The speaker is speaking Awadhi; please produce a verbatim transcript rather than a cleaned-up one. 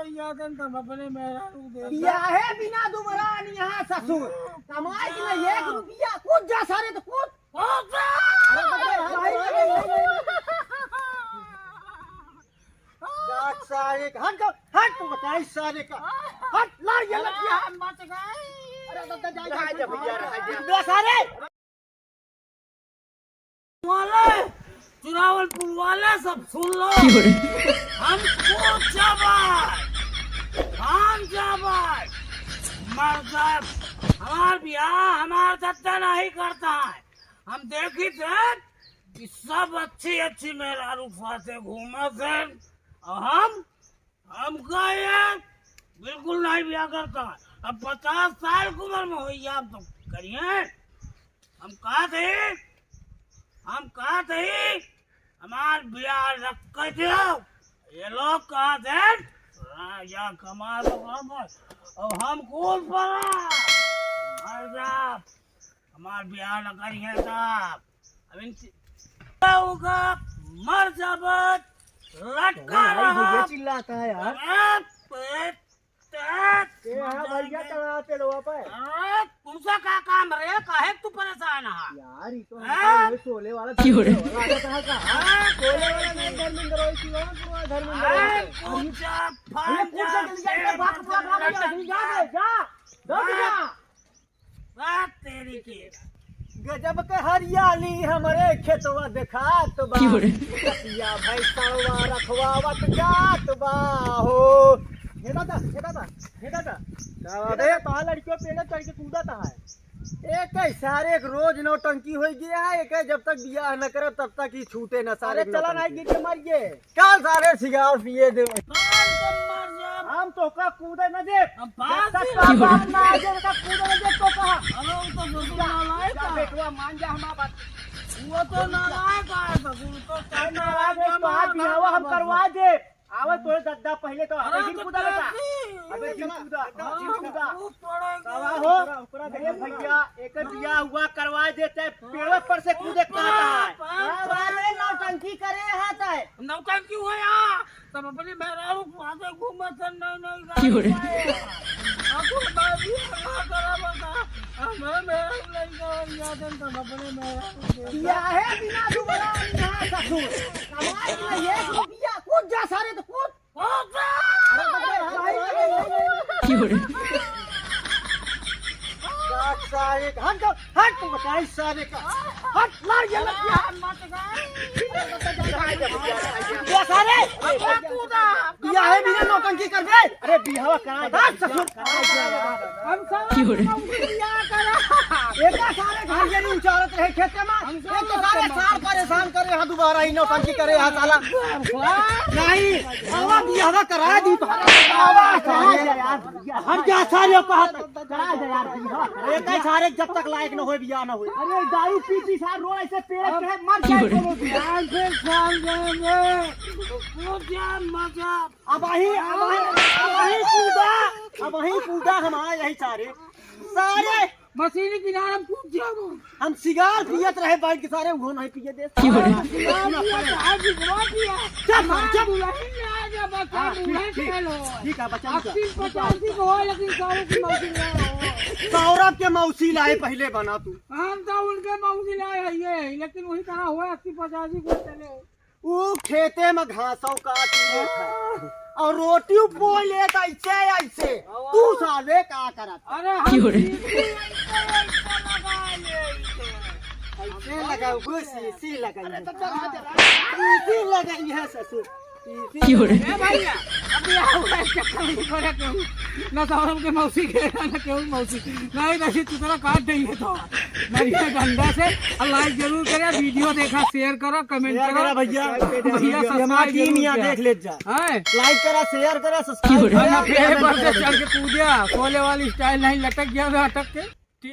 यादन तब अपने मेहरारू दे। बियाहे बिना दुबरान यहाँ ससुर। कमाई के ना एक रुपया। कूद जा सारे तो कूद। कूद जा। अरे, अरे, हट सारे का, हट, हट, बताई सारे का। हट, ला ये लठिया। अरे, मच गई। अरे, दादा, जा, जा, जा, जा, भैया, जा। जा। दे सारे। वाले, चुरावलपुर वाले सब सुन लो। हम कूद जाबे, हम जाबे, मर जाए। हमार बियाह हमार दद्दा नहीं करता है। हम देखी थे कि सब अच्छी अच्छी मेहरारू साथे घूमत हैं, और हम, हमका ये बिल्कुल नहीं बियाह करता। अब पचास साल की उम्र में होई, आप तो करिए। हम कहा थे, हम कहा थे, हमार बियाह रख कर दो। ये लोग कहा थे, हाँ, या कमा लो, कमा लो। और हम कूद पड़ा, मर जा। हमार बियाह न करिए साहब। अब इनसे होगा, मर जाबे, लटका अरे भाई, रहा। ये चिल्लाता है यार। अरे, पेट, पेट, ए, हाँ, मर भैया, जाएंगे। चढ़ा पेड़वा पे। अरे, तुमसे का काम रे? काहे तू परेशान है? यार, ये तो हाँ? हमको ये शोले वाला क्यों रे? धर्मेंद्र वाला आता था का? हाँ, शोले वाला नहीं, धर्मेंद्र वही शिवा, पूरा धर्मेंद्र अरे, वाला। कूद जा, अरे, फान कूद जा, जा, जल्दी जा, पेट बाप को बुला, जा, जा, जा, जा, जा। बात तेरी के। गजब के हरियाली हमरे खेतवा देखात बा। क्यों रे? कसिया भैंसवा रखवावत जात बा हो। हे दादा, हे दादा, हे दादा। का बात अरे, है? तोहार लड़कियों पेड़े चढ़ के कूदत है। एक सारे एक रोज नौटंकी हो गया है, एक जब तक बियाह न करब तब तक ही छूटे न सारे अरे, चला नौटंकी। नहीं, गिर के मर गए। का सारे सिगार पिए दे। हम तोका कूदे न दे। हम जब तक फांसी का बाप ना आ जाए, तब कूदे न दे तोका। अरे, वो तो ससुर जा, नालायक जा है। बेटवा, मान जा हमार बात। वो तो नालायक है ससुर, तो अरे, नालायक है, तो आज बियाह हम करवा दे। आवे तोरे दद्दा, पहले तो अबे अरे, जिन तो कूदा बेटा। कैसी? अबे जिन कूदा, हाँ, जिन कूदा। वो पड़ेगा। आवा हो। ऊपरा, ऊपरा अरे देखिए। भैया, एक बियाह हुआ करवा दे, चाहे पेड़ पर से कूदे का है। अरे, नौटंकी करे हाथ है। नौटंकी हुआ यहाँ। तब अपने मेहरारू को आगे घूमत है, नहीं, नहीं, क्यों रे? अब तो मैं भी अल्लाह करा बता, हमारे मेहरारू नहीं करा, या दिन तब अपने मेहरारू को बियाहे बिना दुबरा यहाँ ससुर। कमाई में एक रुपया, कूद जा सारे तो कूद। कूद जा। अरे, क्यों रे? सारे, हट जाओ, हट, तू बताई सारे का। हट, मार ये लग गया। मत गए। ये सारे। अब कूदा। बियाहे बिना नौटंकी करबे। अरे, बियाह करा दे, ससुर। हम सब क्यों रे? बियाह करा। एका सारे घर जरी उचारत रहे खेते में। हम सब एक तो सारे सार परेशान करे, यहाँ दोबारा ही नौटंकी करे, यहाँ साला। नहीं, आवा बियाह करा दी तो। आवा, करा दे यार। हट जा सारे, कहा करा दे यार, बियाह। एका सारे जब तक लायक न होए, बियाह न होए। अरे दारू पी पी सार रो ऐसे पेड़ के मर जाए दोनों भी। यार फिर साल जाएंगे। मजा, मजा। अब वही, अब वही, अब वही कूदा, अब वही कूदा हम आए यही सारे, सारे। मशीनी किनारे हम कूद जाबो। हम सिगार पियत रहे बैठ के सारे, उहो नहीं पिए दे। सिगार पिया, चाहे बिगवा पिया। चुप, हमार चुप। दुल्हन ले आ जा, बच्चा हाँ, ठीक, बूढ़े ठीक। के लो। ठीक है, बच्चा, अस्सी पचासी को हो, लेकिन सौरभ की मौसी ले हो। सौरभ के मौसी लाए पहले बना तू। हम तो उनके मौसी लाए है ये, लेकिन वही तरह हुआ अस्सी पचासी को चले। ऊ खेते में घासौ काट लेत है और रोटी बोई लेत ऐसे ऐसे। तू साले का करत? अरे हम क्यों रे? सीसी ऐसे ऐसे लगा ले। ऐसे लगाऊ, वो सीसी लगाई है। सीसी लगाई है ससुर। सीसी क्यों रे? ए भैया, अभी आओ, ऐसे कहीं पर क्यों? ना सौरभ के मौसी के, ना केहू मौसी। नहीं, नहीं, तू तेरा काट देंगे तो। नहीं, ये गंदा से, और like जरूर करें, video देखा, share करो, comment share करो। करा भैया। भैया, ये हमारी subscribe team जरूर यहाँ करें। देख लेत जा। हैं? Like करा, share करा, subscribe करा, वरना पेड़ comment पर से करा। चढ़ के कूदिया, शोले वाली style नहीं, लटक गया था, अटक के।